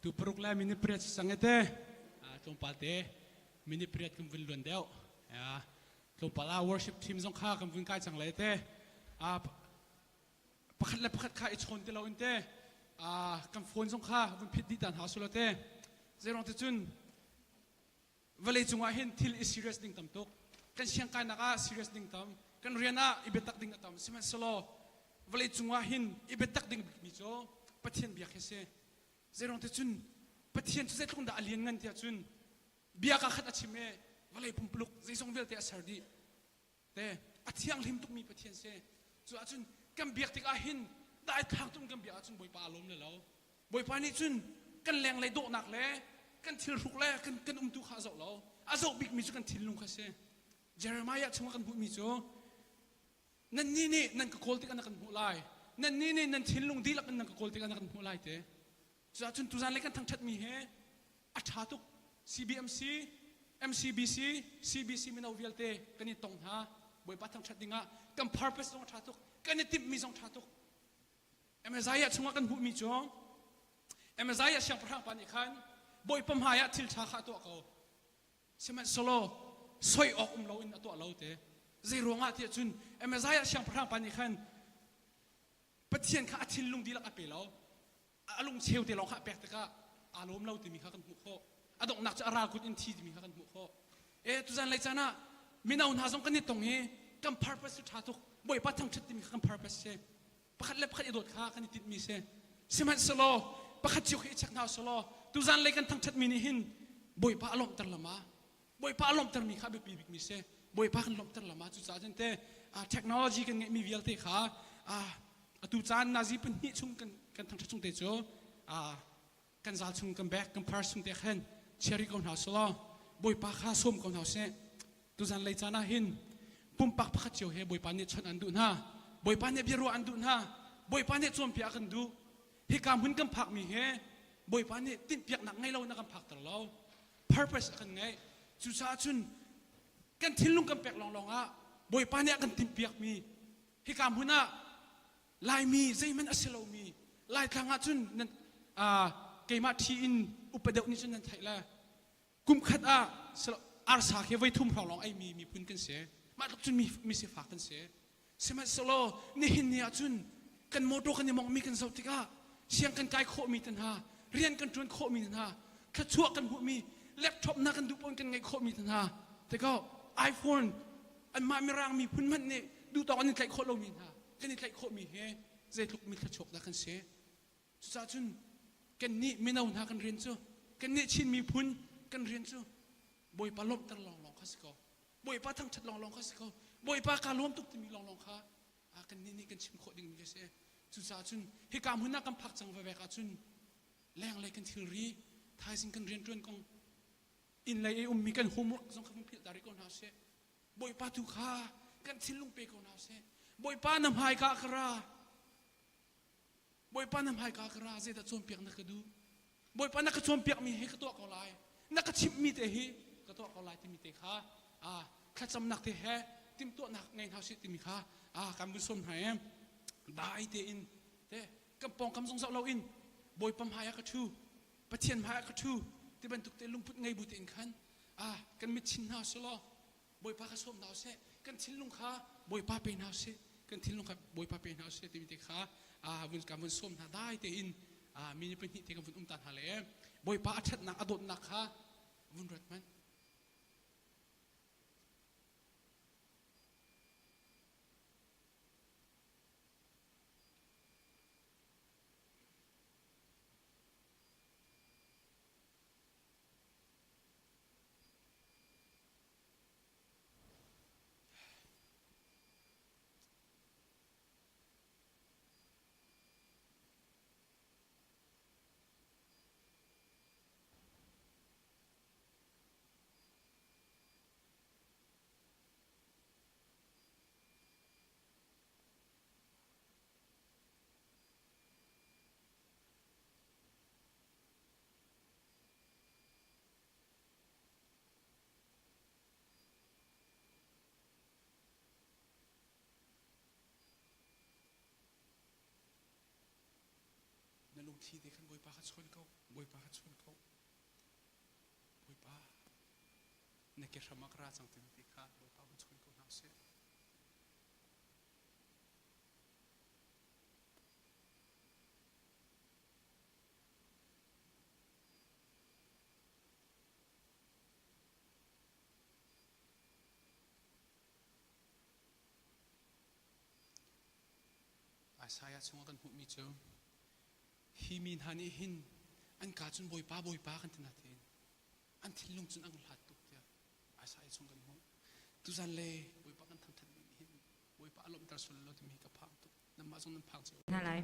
Tu paruk le minute pariat si cang te. Tlawmpal te minute pariat kan vun luan deuh. Tlawmpal ah worship team zong kha kan vun kai cang le te. Pakhat le pakhat kha i chawn ti lo in te. Kan phone zong kha vun phit dih tan hau sulaw te. Zeirong te cun vawlei cungah hin thil i serious ding tam tuk. Kan siangkainak ah serious ding tam. Kan rian ah i biatak ding a tam. Sihmanhsehlaw vawlei cungah hin i biatak ding bikmi cu Pathian biak hi si. Zeirong te cun Pathian cu zeitluk dah a lian ngan tiah cun bia ka khat a chim i vawlei pumpuluk zeizong vialte a ser dih. Te a thianghlim tukmi Pathian si. Cu ahcun kan biak tikah hin daithlang tum kan biak ahcun Bawipa a lawm le lo. Bawipa nih cun kan lenglei dawhnak le kan thilhruk le kan, kan umtu kha a zoh lo. A zoh bikmi cu kan thinlung kha si. Jeremiah chungah kan hmuhmi cu nannih nih nan ka kawl tikah na kan hmuh lai. Nannih nih nan thinlung dihlak in nan ka kawl tikah na kan hmuh lai te. Cuahcun tuzan le kan thangṭhatmi he a ṭha tuk. CBMC, MCBC, CBC mino vialte kan i tong hna. Bawipa thangṭhat dingah kan purpose zong a ṭha tuk. Kan i timhmi zong ṭha tuk. Amaziah chungah kan hmuhmi cu Amaziah siangpahrang pa nih khan Bawipa hmai ah thil ṭha kha a tuah ko. Sihmanhsehlaw soi awk um loin a tuah lo te. Zei ruangah tiah cun Amaziah siangpahrang pa nih khan Pathian kha a thinlung dihlak a pe lo. A lungcheu te lawng kha a pek tikah aa lawm lo timi kha kan hmuh khawh. A donghnak cu a ral kut in thi timi kha kan hmuh khawh. E tuzan lei caan ah mino hna zong kan i tong i kan purpose cu ṭha tuk. Bawipa thangṭhat timi kha kan purpose si. Pakhat le pakhat i dawt kha kan i tinhmi si. Sihmanhsehlaw pakhat cio khi i check hna usulaw tuzan lei kan thangṭhatmi nih hin Bawipa a lawmhter lama Bawipa a lawmhtermi kha a biapi bikmi si. Bawipa kan lawmhter lama cucaah cun te technology kan ngeihmi vialte kha atu caan nazi pahnih chung kan kan thangṭhat chung te cu kan zal chung kan bag kan purse chung te khan cherry ko hna selaw Bawipa kha sawm ko hna usih. Tuzan lei caan ah hin pumpak pakhat cio he Bawipa nih chawnh an duh hna. Bawipa nih biaruah an duh hna. Bawipa nih cawnpiak an duh. Hika hmun kan phakmi he Bawipa nih tinhpiaknak ngei lo na kan phakter lo. Purpose a kan ngeih. Cucaah cun kan thinlung kan pek lawnglawng ah Bawipa nih a kan tinhpiakmi hika hmun ah Laimi zeihmanh a si lomi Laitlang ah cun nan keimah ṭhi in upa deuh nih cun nan theih le kum khat ah arsa khi voi thum hrawng lawng eimi miphun kan si. Mah tluk cun mi sifak kan si. Sihmanhsehlaw nihin ni ah cun kan motor kan i mongmi kan zoh tikah siang kan kai khawhmi te hna, rian kan ṭuan khawhmi te hna, thluachuah kan hmuhmi, laptop hna kan duh paoh in kan ngeih khawhmi te hna, tikah iPhone anmah Mirang miphun hmanh nih duhtawk an i tlaih khawh lomi hna kan i tlaih khawhmi hi zeitluk mi thluachuak dah kan si. Cucaah cun kannih mino hna kan rian cu kannih Chin miphun kan rian cu Bawipa lawmhter lawnglawng kha si ko. Bawipa thangṭhat lawnglawng kha si ko. Bawipa kaa lawm tuk timi lawnglawng kha kannih nih kan chim khawh dingmi kha si. Cucaah cun hika hmun ah kan phak cang vevek ahcun lenglei kan thilri thaizing kan rianṭuan kong inn lei i ummi kan homework zong kha vun philh ta rih ko hna usih. Bawipa tu kha kan thinlung pe ko hna usih. Bawipa na hmaika ka ra. Bawipa na hmaika ka ra zeidah cawnpiak na ka duh? Bawipa na ka cawnpiakmi hi ka tuah ko lai. Na ka chimhmi te hi ka tuah ko lai timi te kha thlacamnak te he timhtuahnak ngei hna usih timi kha kan vun sawm hna i dai tein te kan pawngkam zong zoh loin Bawipa hmai ah ka ṭhu Pathian hmai ah ka ṭhu ti bantuk te lungput ngei bu tein khan kan mit chin hna usih law Bawipa kha sawm hna usih kan thinlung kha Bawipa pe hna usih kan thinlung kha Bawipa pe hna usih timi te kha vun kan vun sawm hna dai tein mi ni pahnih te kan vun um ta hna le Bawipa a ṭhatnak a dawtnak kha vun ruat hmanh. Lungthli te khan Bawipa kha chawn ko. Bawipa kha chawn ko. Bawipa, na ke hram ah ka ra cang timi te kha Bawipa hun chawn ko hna usih. Isaiah chungah kan hmuhmi cu hi mi hna nih hin an ka cun Bawipa Bawipa kan ti natein an thinlung cun an hlat tuk tiah Isaiah chung kan hmuh. Tuzan le Bawipa kan thangthat mi nih hin Bawipa a lawmhter sual lo timi ka phang tuk. Nanmah zong nan phang cio. Hna lai.